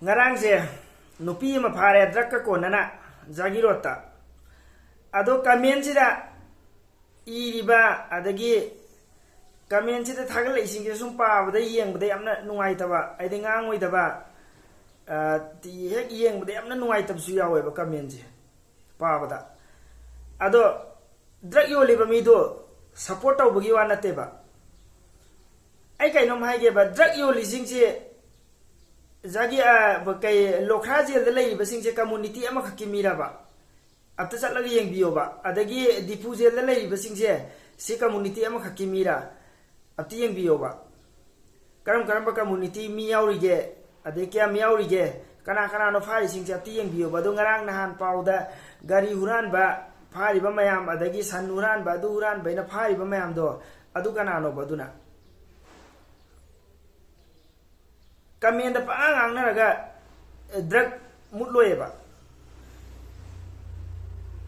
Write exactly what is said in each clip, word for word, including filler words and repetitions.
ꯉꯔꯥꯡꯁꯦ ꯅꯨꯄꯤ ꯑꯃ ꯐꯥꯔꯦ drugꯀ ꯀꯣꯟꯅꯅ ꯖꯥꯒꯤ ꯔꯣꯗꯇ꯫ ꯑꯗꯣ commentꯁꯤꯗ ꯏꯔꯤꯕ, ꯑꯗꯒꯤ commentꯁꯤꯗ ꯊꯥꯒꯠꯂꯛꯏꯁꯤꯡꯁꯦ ꯁꯨꯝ ꯄꯥꯕꯗ, ꯌꯦꯡꯕꯗ ꯌꯥꯝꯅ ꯅꯨꯡꯉꯥꯏꯇꯕ, ꯍꯥꯏꯗꯤ ꯉꯥꯡꯉꯣꯏꯗꯕ, ꯑ, ꯍꯦꯛ ꯌꯦꯡꯕꯗ ꯌꯥꯝꯅ ꯅꯨꯡꯉꯥꯏꯇꯕꯁꯨ ꯌꯥꯎꯋꯦꯕ commentꯁꯦ ꯄꯥꯕꯗ꯫ ꯑꯗꯣ drug ꯌꯣꯜꯂꯤꯕ ꯃꯤꯗꯣ support ꯇꯧꯕꯒꯤ ꯋꯥ ꯅꯠꯇꯦꯕ꯫ ꯑꯩ ꯀꯩꯅꯣꯝ ꯍꯥꯏꯒꯦꯕ, drug ꯌꯣꯜꯂꯤꯁꯤꯡꯁꯦ ꯖꯥꯒꯤ, ꯑ, ꯀꯩ, ꯂꯣꯈ꯭ꯔꯥ ꯖꯦꯜꯗ ꯂꯩꯔꯤꯕꯁꯤꯡꯁꯦ community ꯑꯃꯈꯛꯀꯤ ꯃꯤꯔꯕ? ꯑꯝꯇ ꯆꯠꯂꯒ ꯌꯦꯡꯕꯤꯌꯣꯕ꯫ ꯑꯗꯒꯤ ꯗꯤꯐꯨ ꯖꯦꯜꯗ ꯂꯩꯔꯤꯕꯁꯤꯡꯁꯦ ꯁꯤ community ꯑꯃꯈꯛꯀꯤ ꯃꯤꯔ? ꯑꯝꯇ ꯌꯦꯡꯕꯤꯌꯣꯕ꯫ ꯀꯔꯝ ꯀꯔꯝꯕ community ꯃꯤ ꯌꯥꯎꯔꯤꯒꯦ? ꯑꯗꯩ ꯀꯌꯥꯝ ꯌꯥꯎꯔꯤꯒꯦ? ꯀꯅꯥ ꯀꯅꯥꯅꯣ ꯐꯥꯔꯤꯁꯤꯡꯁꯦ ꯑꯝꯇ ꯌꯦꯡꯕꯤꯌꯣꯕ꯫ ꯑꯗꯣ ꯉꯔꯥꯡ ꯅꯍꯥꯟ ꯄꯥꯎꯗ ꯒꯥꯔꯤ ꯍꯨꯔꯥꯟꯕ ꯐꯥꯔꯤꯕ ꯃꯌꯥꯝ, ꯑꯗꯒꯤ ꯁꯟ ꯍꯨꯔꯥꯟꯕ, ꯑꯗꯨ ꯍꯨꯔꯥꯟꯕ ꯍꯥꯏꯅ ꯐꯥꯔꯤꯕ ꯃꯌꯥꯝꯗꯣ, ꯑꯗꯨ ꯀꯅꯥꯅꯣꯕ ꯑꯗꯨꯅ? Commentꯗ ꯄꯉꯥꯡ ꯉꯥꯡꯅꯔꯒ, ꯑꯦ, drug ꯃꯨꯠꯂꯣꯏꯌꯦꯕ꯫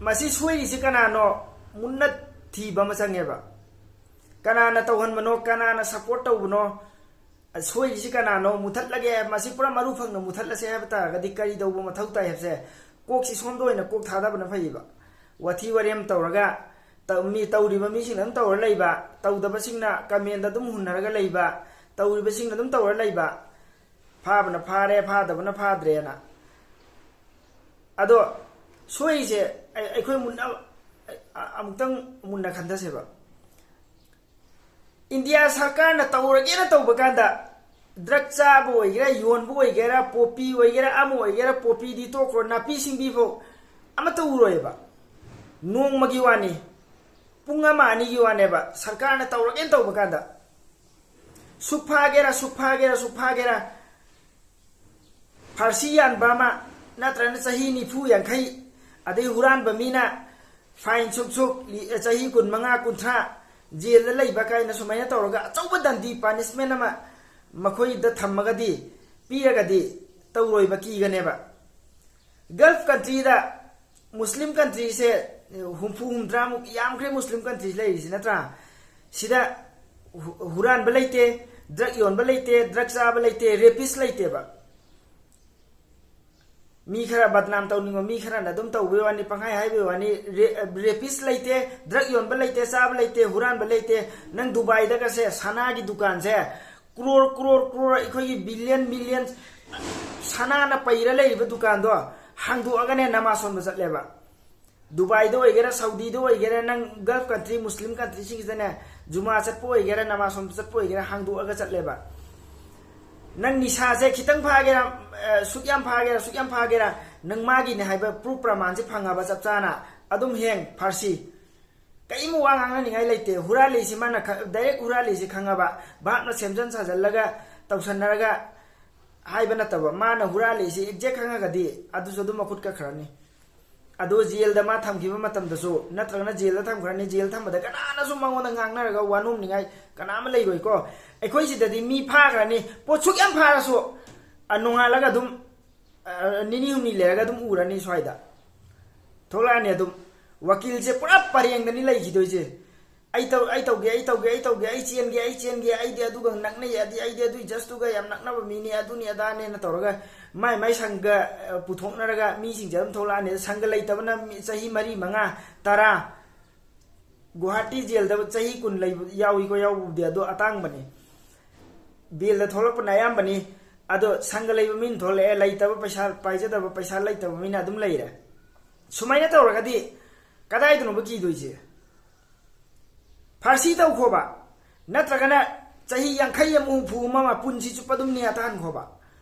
ꯃꯁꯤ ꯁꯣꯏꯔꯤꯁꯤ ꯀꯅꯥꯅꯣ? ꯃꯨꯟꯅ ꯊꯤꯕ ꯑꯃ ꯆꯪꯉꯦꯕ꯫ ꯀꯅꯥꯅ ꯇꯧꯍꯟꯕꯅꯣ? ꯀꯅꯥꯅ support ꯇꯧꯕꯅꯣ? ꯁꯣꯏꯔꯤꯁꯤ ꯀꯅꯥꯅꯣ? ꯃꯨꯊꯠꯂꯒꯦ, ꯃꯁꯤ ꯄꯨꯔꯥ ꯃꯔꯨ ꯐꯪꯅ ꯃꯨꯊꯠꯂꯁꯦ ꯍꯥꯏꯕ ꯇꯥꯔꯒꯗꯤ ꯀꯔꯤ ꯇꯧꯕ ꯃꯊꯧ ꯇꯥꯏ ꯍꯥꯏꯕꯁꯦ ꯀꯣꯛꯁꯤ ꯁꯣꯝꯗ ꯑꯣꯏꯅ ꯀꯣꯛ ꯊꯥꯗꯕꯅ ꯐꯩꯌꯦꯕ꯫ ꯋꯥꯊꯤ ꯋꯥꯔꯦꯝ ꯇꯧꯔꯒ, ꯇꯧ-, ꯃꯤ, ꯇꯧꯔꯤꯕ ꯃꯤꯁꯤꯡꯅ ꯑꯗꯨꯝ ꯇꯧꯔ ꯂꯩꯕ, ꯇꯧꯗꯕꯁꯤꯡꯅ commentꯗ ꯑꯗꯨꯝ ꯍꯨꯟꯅꯔꯒ ꯂꯩꯕ, ꯇꯧꯔꯤꯕꯁꯤꯡꯅ ꯑꯗꯨꯝ ꯇꯧꯔ ꯂꯩꯕ, ꯐꯥꯕꯅ ꯐꯥꯔꯦ, ꯐꯥꯗꯕꯅ ꯐꯥꯗ꯭ꯔꯦꯅ꯫ ꯑꯗꯣ ꯁꯣꯏꯔꯤꯁꯦ ꯑꯩ-, ꯑꯩꯈꯣꯏ ꯃꯨꯟꯅ, ꯑ-, ꯑꯃꯨꯛꯇꯪ ꯃꯨꯟꯅ ꯈꯟꯊꯁꯦꯕ꯫ ꯏꯟꯗꯤꯌꯥ ꯁꯔꯀꯥꯔꯅ ꯇꯧꯔꯒꯦꯅ ꯇꯧꯕ ꯀꯥꯟꯗ drug ꯆꯥꯕ ꯑꯣꯏꯒꯦꯔꯥ, ꯌꯣꯟꯕ ꯑꯣꯏꯒꯦꯔꯥ, poppy ꯑꯣꯏꯒꯦꯔꯥ, ꯑꯃ ꯑꯣꯏꯒꯦꯔꯥ, poppyꯗꯤ ꯇꯣꯛꯈ꯭ꯔꯣ, ꯅꯥꯄꯤ ꯁꯤꯡꯕꯤ ꯐꯥꯎ ꯑꯃꯠꯇ ꯎꯔꯣꯏꯕ꯫ ꯅꯣꯡꯃꯒꯤ ꯋꯥꯅꯤ, ꯄꯨꯡ ꯑꯃ ꯑꯅꯤꯒꯤ ꯋꯥꯅꯦꯕ ꯁꯔꯀꯥꯔꯅ ꯇꯧꯔꯒꯦꯅ ꯇꯧꯕ ꯀꯥꯟꯗ꯫ ꯁꯨꯛ ꯐꯥꯒꯦꯔꯥ, ꯁꯨꯛ ꯐꯥꯒꯦꯔꯥ, ꯁꯨꯛ ꯐꯥꯒꯦꯔꯥ, ꯐꯥꯔꯁꯤ ꯌꯥꯟꯕ ꯑꯃ, ꯅꯠꯇ꯭ꯔꯒꯅ ꯆꯍꯤ ꯅꯤꯐꯨ ꯌꯥꯡꯈꯩ, ꯑꯗꯩ ꯍꯨꯔꯥꯟꯕ ꯃꯤꯅ fine ꯁꯨꯛ ꯁꯨꯛ, ꯂꯤ-, ꯆꯍꯤ ꯀꯨꯟꯃꯉꯥ, ꯀꯨꯟꯊ꯭ꯔꯥ ꯖꯦꯜꯗ ꯂꯩꯕ ꯀꯥꯏꯅ ꯁꯨꯃꯥꯏꯅ ꯇꯧꯔꯒ ꯑꯆꯧꯕ ꯗꯟꯗꯤ, punishment ꯑꯃ ꯃꯈꯣꯏꯗ ꯊꯝꯃꯒꯗꯤ, ꯄꯤꯔꯒꯗꯤ ꯇꯧꯔꯣꯏꯕ, ꯀꯤꯒꯅꯦꯕ꯫ Gulf countryꯗ, Muslim countryꯁꯦ ꯍꯨꯝꯐꯨ ꯍꯨꯝꯗ꯭ꯔꯥꯃꯨꯛ ꯌꯥꯝꯈ꯭ꯔꯦ, Muslim country ꯂꯩꯔꯤꯁꯦ, ꯅꯠꯇ꯭ꯔꯥ? ꯁꯤꯗ ꯍꯨ-, ꯍꯨꯔꯥꯟꯕ ꯂꯩꯇꯦ, drug ꯌꯣꯟꯕ ꯂꯩꯇꯦ, drug ꯆꯥꯕ ꯂꯩꯇꯦ, rapist ꯂꯩꯇꯦꯕ꯫ ꯃꯤ ꯈꯔ ꯕꯗꯅꯥꯝ ꯇꯧꯅꯤꯡꯕ ꯃꯤ ꯈꯔꯅ ꯑꯗꯨꯝ ꯇꯧꯕꯩ ꯋꯥꯅꯤ, ꯄꯪꯍꯥꯏ ꯍꯥꯏꯕꯩ ꯋꯥꯅꯤ꯫ ꯔꯦ-, ꯔꯦꯄꯤꯁ ꯂꯩꯇꯦ, ꯗ꯭ꯔꯒ ꯌꯣꯟꯕ ꯂꯩꯇꯦ, ꯆꯥꯕ ꯂꯩꯇꯦ, ꯍꯨꯔꯥꯟꯕ ꯂꯩꯇꯦ꯫ ꯅꯪ ꯗꯨꯕꯥꯏꯗꯒꯁꯦ ꯁꯅꯥꯒꯤ ꯗꯨꯀꯥꯟꯁꯦ ꯀ꯭ꯔꯣꯔ, ꯀ꯭ꯔꯣꯔ, ꯀ꯭ꯔꯣꯔ, ꯑꯩꯈꯣꯏꯒꯤ ꯕꯤꯂꯤꯌꯟ, ꯃꯤꯂꯤꯌꯟ ꯁꯅꯥꯅ ꯄꯩꯔ ꯂꯩꯔꯤꯕ ꯗꯨꯀꯥꯟꯗꯣ ꯍꯥꯡꯗꯣꯛꯑꯒꯅꯦ ꯅꯃꯥꯖ ꯁꯣꯟꯕ ꯆꯠꯂꯦꯕ꯫ ꯗꯨꯕꯥꯏꯗ ꯑꯣꯏꯒꯦꯔꯥ, ꯁꯥꯎꯗꯤꯗ ꯑꯣꯏꯒꯦꯔꯥ, ꯅꯪ ꯒꯜꯐ ꯀꯟꯇ꯭ꯔꯤ, ꯃꯨꯁꯂꯤꯝ ꯀꯟꯇ꯭ꯔꯤꯁꯤꯡꯁꯤꯗꯅꯦ ꯖꯨꯃꯥ ꯆꯠꯄ ꯑꯣꯏꯒꯦꯔꯥ, ꯅꯃꯥꯖ ꯁꯣꯟꯕ ꯆꯠꯄ ꯑꯣꯏꯒꯦꯔꯥ, ꯍꯥꯡꯗꯣꯛꯑꯒ ꯆꯠꯂꯦꯕ꯫ ꯅꯪ ꯅꯤꯁꯥꯁꯦ ꯈꯤꯇꯪ ꯐꯥꯒꯦꯔꯥ, ꯑ, ꯁꯨꯛ ꯌꯥꯝ ꯐꯥꯒꯦꯔꯥ, ꯁꯨꯛ ꯌꯥꯝ ꯐꯥꯒꯦꯔꯥ, ꯅꯪ ꯃꯥꯒꯤꯅꯦ ꯍꯥꯏꯕ ꯄ꯭ꯔꯨꯐ ꯄ꯭ꯔꯃꯥꯟꯁꯦ ꯐꯪꯉꯕ ꯆꯞ ꯆꯥꯅ, ꯑꯗꯨꯝ ꯍꯦꯡ ꯐꯥꯔꯁꯤ꯫ ꯀꯔꯤꯝ ꯋꯥ ꯉꯥꯡꯅꯅꯤꯡꯉꯥꯏ ꯂꯩꯇꯦ꯫ ꯍꯨꯔꯥꯜꯂꯤꯁꯤ ꯃꯥꯅ ꯈ-, ꯗꯥꯏꯔꯦꯛ ꯍꯨꯔꯥꯜꯂꯤꯁꯤ ꯈꯪꯉꯕ, ꯚꯥꯞꯅ ꯁꯦꯝꯖꯤꯟ ꯁꯥꯖꯤꯜꯂꯒ ꯇꯧꯁꯟꯅꯔꯒ ꯍꯥꯏꯕ ꯅꯠꯇꯕ, ꯃꯥꯅ ꯍꯨꯔꯥꯜꯂꯤꯁꯤ ꯑꯦꯛꯖꯦꯛ ꯈꯪꯉꯒꯗꯤ ꯑꯗꯨꯁꯨ ꯑꯗꯨꯝ ꯃꯈꯨꯠ ꯀꯛꯈ꯭ꯔꯅꯤ꯫ ꯑꯗꯣ ꯖꯦꯜꯗ ꯃꯥ ꯊꯝꯈꯤꯕ ꯃꯇꯝꯗꯁꯨ, ꯅꯠꯇ꯭ꯔꯒꯅ ꯖꯦꯜꯗ ꯊꯝꯈ꯭ꯔꯅꯤ, ꯖꯦꯜ ꯊꯝꯕꯗ ꯀꯅꯥꯅꯁꯨ ꯃꯉꯣꯟꯗ ꯉꯥꯡꯅꯔꯒ ꯋꯥ ꯅꯣꯝꯅꯤꯡꯉꯥꯏ ꯀꯅꯥ ꯑꯃ ꯂꯩꯔꯣꯏꯀꯣ꯫ ꯑꯩꯈꯣꯏ ꯁꯤꯗꯗꯤ ꯃꯤ ꯐꯥꯈ꯭ꯔꯅꯤ, ꯄꯣꯠ ꯁꯨꯛ ꯌꯥꯝ ꯐꯥꯔꯁꯨ, ꯑ, ꯅꯣꯡꯉꯥꯜꯂꯒ ꯑꯗꯨꯝ, ꯑ, ꯅꯤꯅꯤ ꯍꯨꯝꯅꯤ ꯂꯩꯔꯒ ꯑꯗꯨꯝ ꯎꯔꯅꯤ ꯁ꯭ꯋꯥꯏꯗ꯫ ꯊꯣꯛꯂꯛꯑꯅꯤ ꯑꯗꯨꯝ꯫ ꯋꯀꯤꯜꯁꯦ ꯄꯨꯔꯥ ꯄꯔꯦꯡꯗꯅꯤ ꯂꯩꯈꯤꯗꯣꯏꯁꯦ꯫ "ꯑꯩ ꯇꯧ-, ꯑꯩ ꯇꯧꯒꯦ, ꯑꯩ ꯇꯧꯒꯦ, ꯑꯩ ꯇꯧꯒꯦ, ꯑꯩ ꯆꯦꯟꯒꯦ, ꯑꯩ ꯆꯦꯟꯒꯦ, ꯑꯩꯗꯤ ꯑꯗꯨꯒ ꯅꯛꯅꯩ, ꯑꯗꯤ-, ꯑꯩꯗꯤ ꯑꯗꯨꯏ ꯖꯁꯇꯨꯒ ꯌꯥꯝ ꯅꯛꯅꯕ ꯃꯤꯅꯤ, ꯑꯗꯨꯅꯤ ꯑꯗꯥꯅꯦꯅ" ꯇꯧꯔꯒ ꯃꯥꯏ ꯃꯥꯏ ꯁꯪꯒ, ꯑ, ꯄꯨꯊꯣꯛꯅꯔꯒ ꯃꯤꯁꯤꯡꯁꯦ ꯑꯗꯨꯝ ꯊꯣꯛꯂꯛꯑꯅꯤ꯫ ꯁꯪꯒ ꯂꯩꯇꯕꯅ ꯃꯤ ꯆꯍꯤ ꯃꯔꯤ, ꯃꯉꯥ, ꯇꯔꯥ꯫ ꯒꯨꯋꯥꯍꯥꯇꯤ ꯖꯦꯜꯗ ꯆꯍꯤ ꯀꯨꯟ ꯂꯩꯕ ꯌꯥꯎꯏꯀꯣ, ꯌꯥꯎꯕꯕꯨꯗꯤ, ꯑꯗꯣ ꯑꯇꯥꯡꯕꯅꯤ꯫ ꯕꯦꯜꯗ ꯊꯣꯛꯂꯛꯄꯅ ꯑꯌꯥꯝꯕꯅꯤ꯫ ꯑꯗꯣ ꯁꯪꯒ ꯂꯩꯕ ꯃꯤꯅ ꯊꯣꯛꯂꯛꯑꯦ, ꯂꯩꯇꯕ, ꯄꯩꯁꯥ ꯄꯥꯏꯖꯗꯕ, ꯄꯩꯁꯥ ꯂꯩꯇꯕ ꯃꯤꯅ ꯑꯗꯨꯝ ꯂꯩꯔꯦ꯫ ꯁꯨꯃꯥꯏꯅ ꯇꯧꯔꯒꯗꯤ ꯀꯗꯥꯏꯗꯅꯣꯕ ꯀꯤꯗꯣꯏꯁꯦ? ꯐꯥꯔꯁꯤ ꯇꯧꯈꯣꯕ, ꯅꯠꯇ꯭ꯔꯒꯅ ꯆꯍꯤ ꯌꯥꯡꯈꯩ ꯑꯃ, ꯍꯨꯝꯐꯨ ꯑꯃ, ꯃꯄꯨꯟꯁꯤ ꯆꯨꯞꯄ ꯑꯗꯨꯝ ꯅꯦꯠ ꯇꯥꯍꯟꯈꯣꯕ꯫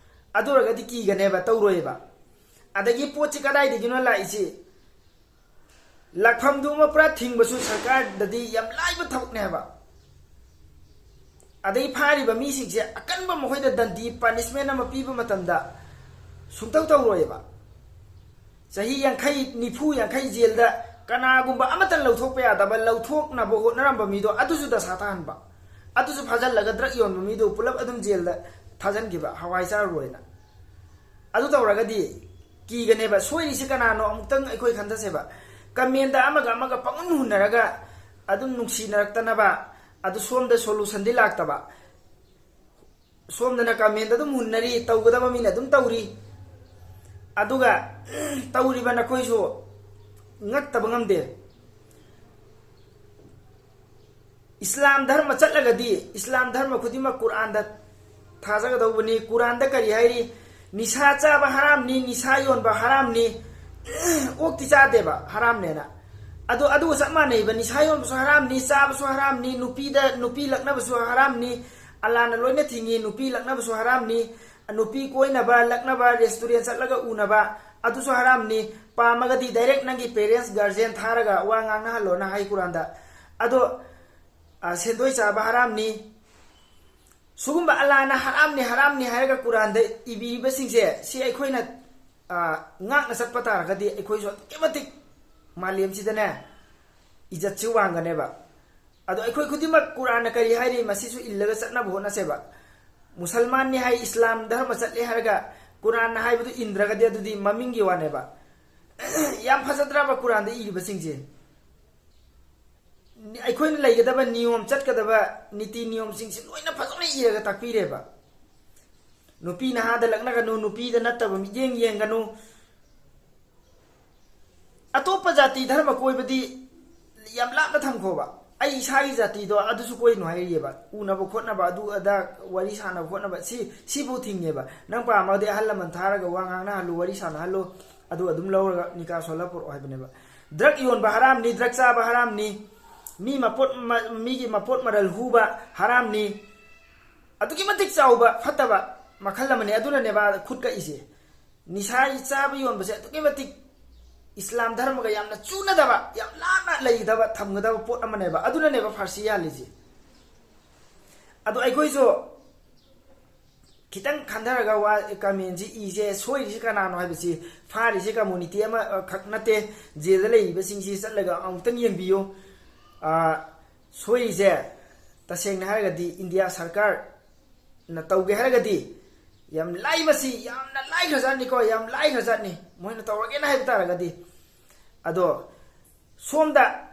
ꯑꯗꯨ ꯑꯣꯏꯔꯒꯗꯤ ꯀꯤꯒꯅꯦꯕ, ꯇꯧꯔꯣꯏꯕ꯫ ꯑꯗꯒꯤ ꯄꯣꯠꯁꯤ ꯀꯗꯥꯏꯗꯒꯤꯅꯣ ꯂꯥꯛꯏꯁꯤ? ꯂꯥꯛꯐꯝꯗꯨ ꯑꯃ ꯄꯨꯔꯥ ꯊꯤꯡꯕꯁꯨ ꯁꯔꯀꯥꯔꯗꯗꯤ ꯌꯥꯝ ꯂꯥꯏꯕ ꯊꯕꯛꯅꯦ ꯍꯥꯏꯕ꯫ ꯑꯗꯩ ꯐꯥꯔꯤꯕ ꯃꯤꯁꯤꯡꯁꯦ ꯑꯀꯟꯕ ꯃꯈꯣꯏꯗ ꯗꯟꯗꯤ, ꯄꯅꯤꯁꯃꯦꯟ ꯑꯃ ꯄꯤꯕ ꯃꯇꯝꯗ ꯁꯨꯡꯇꯧ ꯇꯧꯔꯣꯏꯕ꯫ ꯆꯍꯤ ꯌꯥꯡꯈꯩ, ꯅꯤꯐꯨ, ꯌꯥꯡꯈꯩ ꯖꯦꯜꯗ ꯀꯅꯥꯒꯨꯝꯕ ꯑꯃꯠꯇ ꯂꯧꯊꯣꯛꯄ ꯌꯥꯗꯕ, ꯂꯧꯊꯣꯛꯅꯕ ꯍꯣꯠꯅꯔꯝꯕ ꯃꯤꯗꯣ ꯑꯗꯨꯁꯨ ꯗꯁꯥ ꯇꯥꯍꯟꯕ, ꯑꯗꯨꯁꯨ ꯐꯥꯖꯤꯜꯂꯒ ꯗ꯭ꯔꯒ ꯌꯣꯟꯕ ꯃꯤꯗꯣ ꯄꯨꯂꯞ ꯑꯗꯨꯝ ꯖꯦꯜꯗ ꯊꯥꯖꯤꯟꯈꯤꯕ, ꯍꯋꯥꯏ ꯆꯥꯔꯨꯔꯣꯏꯅ꯫ ꯑꯗꯨ ꯇꯧꯔꯒꯗꯤ ꯀꯤꯒꯅꯦꯕ꯫ ꯁꯣꯏꯔꯤꯁꯤ ꯀꯅꯥꯅꯣ ꯑꯃꯨꯛꯇꯪ ꯑꯩꯈꯣꯏ ꯈꯟꯊꯁꯦꯕ꯫ ꯀꯃꯦꯟꯗ ꯑꯃꯒ ꯑꯃꯒ ꯄꯪꯍꯨꯟ ꯍꯨꯟꯅꯔꯒ ꯑꯗꯨꯝ ꯅꯨꯡꯁꯤꯅꯔꯛꯇꯅꯕ, ꯑꯗꯨ ꯁꯣꯝꯗ ꯁꯣꯂꯨꯁꯟꯗꯤ ꯂꯥꯛꯇꯕ꯫ ꯁꯣꯝꯗꯅ ꯀꯃꯦꯟꯗ ꯑꯗꯨꯝ ꯍꯨꯟꯅꯔꯤ, ꯇꯧꯒꯗꯕ ꯃꯤꯅ ꯑꯗꯨꯝ ꯇꯧꯔꯤ꯫ ꯑꯗꯨꯒ ꯇꯧꯔꯤꯕ ꯅꯈꯣꯏꯁꯨ ꯉꯛꯇꯕ ꯉꯝꯗꯦ꯫ ꯏꯁꯂꯥꯝ ꯙꯔꯃ ꯆꯠꯂꯒꯗꯤ ꯏꯁꯂꯥꯝ ꯙꯔꯃ ꯈꯨꯗꯤꯡꯃꯛ ꯀꯨꯔꯥꯟꯗ ꯊꯥꯖꯒꯗꯧꯕꯅꯤ꯫ ꯀꯨꯔꯥꯟꯗ ꯀꯔꯤ ꯍꯥꯏꯔꯤ? ꯅꯤꯁꯥ ꯆꯥꯕ ꯍꯔꯥꯝꯅꯤ, ꯅꯤꯁꯥ ꯌꯣꯟꯕ ꯍꯔꯥꯝꯅꯤ, ꯑꯣꯛꯇꯤ ꯆꯥꯗꯦꯕ ꯍꯔꯥꯝꯅꯦꯅ꯫ ꯑꯗꯣ ꯑꯗꯨꯒ ꯆꯞ ꯃꯥꯟꯅꯩꯕ, ꯅꯤꯁꯥ ꯌꯣꯟꯕꯁꯨ ꯍꯔꯥꯝꯅꯤ, ꯆꯥꯕꯁꯨ ꯍꯔꯥꯝꯅꯤ, ꯅꯨꯄꯤꯗ ꯅꯨꯄꯤ ꯂꯛꯅꯕꯁꯨ ꯍꯔꯥꯝꯅꯤ, ꯑꯜꯂꯥꯅ ꯂꯣꯏꯅ ꯊꯤꯡꯉꯤ, ꯅꯨꯄꯤ ꯂꯛꯅꯕꯁꯨ ꯍꯔꯥꯝꯅꯤ, ꯅꯨꯄꯤ ꯀꯣꯏꯅꯕ ꯂꯛꯅꯕ, ꯔꯦꯁꯇꯨꯔꯦꯟ ꯆꯠꯂꯒ ꯎꯅꯕ, ꯑꯗꯨꯁꯨ ꯍꯔꯥꯝꯅꯤ꯫ ꯄꯥꯝꯃꯒꯗꯤ ꯗꯥꯏꯔꯦꯛ ꯅꯪꯒꯤ ꯄꯦꯔꯦꯟꯁ ꯒꯥꯔꯖꯤꯌꯟ ꯊꯥꯔꯒ ꯋꯥ ꯉꯥꯡꯅꯍꯜꯂꯣꯅ ꯍꯥꯏ ꯀꯨꯔꯥꯟꯗ꯫ ꯑꯗꯣ ꯑ, ꯁꯦꯟꯗꯣꯏ ꯆꯥꯕ ꯍꯔꯥꯝꯅꯤ꯫ ꯁꯤꯒꯨꯝꯕ ꯑꯜꯂꯥꯅ ꯍꯔꯥꯝꯅꯤ ꯍꯔꯥꯝꯅꯤ ꯍꯥꯏꯔꯒ ꯀꯨꯔꯥꯟꯗ ꯏꯕꯤꯔꯤꯕꯁꯤꯡꯁꯦ ꯁꯤ ꯑꯩꯈꯣꯏꯅ, ꯑ, ꯉꯥꯛꯅ ꯆꯠꯄ ꯇꯥꯔꯒꯗꯤ ꯑꯩꯈꯣꯏꯁꯨ ꯑꯗꯨꯛꯀꯤ ꯃꯇꯤꯛ ꯃꯥꯂꯦꯝꯁꯤꯗꯅꯦ ꯏꯖꯠꯁꯤ ꯋꯥꯡꯒꯅꯦꯕ꯫ ꯑꯗꯣ ꯑꯩꯈꯣꯏ ꯈꯨꯗꯤꯡꯃꯛ ꯀꯨꯔꯥꯟꯅ ꯀꯔꯤ ꯍꯥꯏꯔꯤ ꯃꯁꯤꯁꯨ ꯏꯜꯂꯒ ꯆꯠꯅꯕ ꯍꯣꯠꯅꯁꯦꯕ꯫ ꯃꯨꯁꯜꯃꯥꯟꯅꯤ ꯍꯥꯏ, ꯏꯁꯂꯥꯝ ꯙꯔꯃ ꯆꯠꯂꯦ ꯍꯥꯏꯔꯒ ꯀꯨꯔꯥꯟꯅ ꯍꯥꯏꯕꯗꯨ ꯏꯟꯗ꯭ꯔꯒꯗꯤ ꯑꯗꯨꯗꯤ ꯃꯃꯤꯡꯒꯤ ꯋꯥꯅꯦꯕ꯫ ꯌꯥꯝ ꯐꯖꯗ꯭ꯔꯕ ꯀꯨꯔꯥꯟꯗ ꯏꯔꯤꯕꯁꯤꯡꯁꯦ? ꯑꯩꯈꯣꯏꯅ ꯂꯩꯒꯗꯕ ꯅꯤꯌꯣꯝ, ꯆꯠꯀꯗꯕ ꯅꯤꯇꯤ ꯅꯤꯌꯣꯝꯁꯤꯡꯁꯤ ꯂꯣꯏꯅ ꯐꯖꯅ ꯏꯔꯒ ꯇꯥꯛꯄꯤꯔꯦꯕ꯫ ꯅꯨꯄꯤ ꯅꯍꯥꯗ ꯂꯛꯅꯒꯅꯨ, ꯅꯨꯄꯤꯗ ꯅꯠꯇꯕ ꯃꯤꯠꯌꯦꯡ ꯌꯦꯡꯒꯅꯨ꯫ ꯑꯇꯣꯞꯄ ꯖꯥꯇꯤ ꯙꯔꯃ ꯀꯣꯏꯕꯗꯤ ꯌꯥꯝ ꯂꯥꯞꯅ ꯊꯝꯈꯣꯕ꯫ ꯑꯩ ꯏꯁꯥꯒꯤ ꯖꯥꯇꯤꯗꯣ ꯑꯗꯨꯁꯨ ꯀꯣꯏꯅꯨ ꯍꯥꯏꯔꯤꯑꯕ꯫ ꯎꯅꯕ ꯈꯣꯠꯅꯕ, ꯑꯗꯨ ꯑꯗꯥ ꯋꯥꯔꯤ ꯁꯥꯟꯅꯕ ꯈꯣꯠꯅꯕ, ꯁꯤ, ꯁꯤꯕꯨ ꯊꯤꯡꯉꯦꯕ꯫ ꯅꯪ ꯄꯥꯝꯃꯒꯗꯤ ꯑꯍꯜ ꯂꯃꯟ ꯊꯥꯔꯒ ꯋꯥ ꯉꯥꯡꯅꯍꯜꯂꯨ, ꯋꯥꯔꯤ ꯁꯥꯟꯅꯍꯜꯂꯨ, ꯑꯗꯨ ꯑꯗꯨꯝ ꯂꯧꯔꯒ ꯅꯤꯀꯥ ꯁꯣꯜꯂ ꯄꯨꯔꯛꯑꯣ ꯍꯥꯏꯕꯅꯦꯕ꯫ ꯗ꯭ꯔꯛ ꯌꯣꯟꯕ ꯍꯔꯥꯝꯅꯤ, ꯗ꯭ꯔꯛ ꯆꯥꯕ ꯍꯔꯥꯝꯅꯤ, ꯃꯤ ꯃꯄꯣꯠ ꯃ-, ꯃꯤꯒꯤ ꯃꯄꯣꯠ ꯃꯔꯜ ꯍꯨꯕ ꯍꯔꯥꯝꯅꯤ꯫ ꯑꯗꯨꯛꯀꯤ ꯃꯇꯤꯛ ꯆꯥꯎꯕ ꯐꯠꯇꯕ ꯃꯈꯜ ꯑꯃꯅꯤ꯫ ꯑꯗꯨꯅꯅꯦꯕ ꯈꯨꯠ ꯀꯛꯏꯁꯦ꯫ ꯅꯤꯁꯥ ꯆꯥꯕ ꯌꯣꯟꯕꯁꯦ ꯑꯗꯨꯛꯀꯤ ꯃꯇꯤꯛ ꯏꯁꯂꯥꯝ ꯙꯔꯃꯒ ꯌꯥꯝꯅ ꯆꯨꯅꯗꯕ, ꯌꯥꯝ ꯂꯥꯞꯅ ꯂꯩꯒꯗꯕ, ꯊꯝꯒꯗꯕ ꯄꯣꯠ ꯑꯃꯅꯦꯕ꯫ ꯑꯗꯨꯅꯅꯦꯕ ꯐꯥꯔꯁꯤ ꯌꯥꯜꯂꯤꯁꯦ꯫ ꯑꯗꯣ ꯑꯩꯈꯣꯏꯁꯨ ꯈꯤꯇꯪ ꯈꯟꯊꯔꯒ ꯋꯥ, ꯀꯃꯦꯟꯁꯤ ꯏꯁꯦ꯫ ꯁꯣꯏꯔꯤꯁꯤ ꯀꯅꯥꯅꯣ ꯍꯥꯏꯕꯁꯤ, ꯐꯥꯔꯤꯁꯦ ꯀꯝꯃꯨꯅꯤꯇꯤ ꯑꯃꯈꯛ ꯅꯠꯇꯦ, ꯖꯦꯜꯗ ꯂꯩꯔꯤꯕꯁꯤꯡꯁꯤ ꯆꯠꯂꯒ ꯑꯃꯨꯛꯇꯪ ꯌꯦꯡꯕꯤꯌꯨ꯫ ꯑ, ꯁꯣꯏꯔꯤꯁꯦ ꯇꯁꯦꯡꯅ ꯍꯥꯏꯔꯒꯗꯤ ꯏꯟꯗꯤꯌꯥ ꯁꯔꯀꯥꯔꯅ ꯇꯧꯒꯦ ꯍꯥꯏꯔꯒꯗꯤ ꯌꯥꯝ ꯂꯥꯏ, ꯃꯁꯤ ꯌꯥꯝꯅ ꯂꯥꯏꯈ꯭ꯔꯖꯥꯠꯅꯤꯀꯣ, ꯌꯥꯝ ꯂꯥꯏꯈ꯭ꯔꯖꯥꯠꯅꯤ ꯃꯣꯏꯅ ꯇꯧꯔꯒꯦꯅ ꯍꯥꯏꯕ ꯇꯥꯔꯒꯗꯤ꯫ ꯑꯗꯣ ꯁꯣꯝꯗ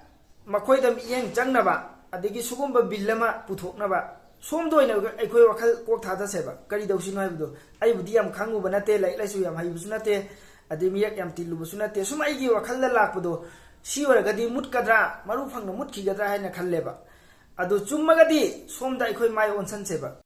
ꯃꯈꯣꯏꯗ ꯃꯤꯠꯌꯦꯡ ꯆꯪꯅꯕ, ꯑꯗꯒꯤ ꯁꯤꯒꯨꯝꯕ ꯕꯤꯜ ꯑꯃ ꯄꯨꯊꯣꯛꯅꯕ ꯁꯣꯝꯗ ꯑꯣꯏꯅ ꯑꯩꯈꯣꯏ ꯋꯥꯈꯜ ꯀꯣꯛ ꯊꯥꯗꯁꯦꯕ꯫ ꯀꯔꯤ ꯇꯧꯁꯤꯅꯣ ꯍꯥꯏꯕꯗꯣ, ꯑꯩꯕꯨꯗꯤ ꯌꯥꯝ ꯈꯪꯉꯨꯕ ꯅꯠꯇꯦ, ꯂꯥꯏꯔꯤꯛ ꯂꯥꯏꯁꯨ ꯌꯥꯝ ꯍꯩꯕꯁꯨ ꯅꯠꯇꯦ, ꯑꯗꯩ ꯃꯤꯔꯛ ꯌꯥꯝ ꯇꯤꯜꯂꯨꯕꯁꯨ ꯅꯠꯇꯦ꯫ ꯁꯨꯝ ꯑꯩꯒꯤ ꯋꯥꯈꯜꯗ ꯂꯥꯛꯄꯗꯣ, ꯁꯤ ꯑꯣꯏꯔꯒꯗꯤ ꯃꯨꯠꯀꯗ꯭ꯔꯥ, ꯃꯔꯨ ꯐꯪꯅ ꯃꯨꯠꯈꯤꯒꯗ꯭ꯔꯥ ꯍꯥꯏꯅ ꯈꯜꯂꯦꯕ꯫ ꯑꯗꯨ ꯆꯨꯝꯃꯒꯗꯤ ꯁꯣꯝꯗ ꯑꯩꯈꯣꯏ ꯃꯥꯏ ꯑꯣꯟꯁꯟꯁꯦꯕ꯫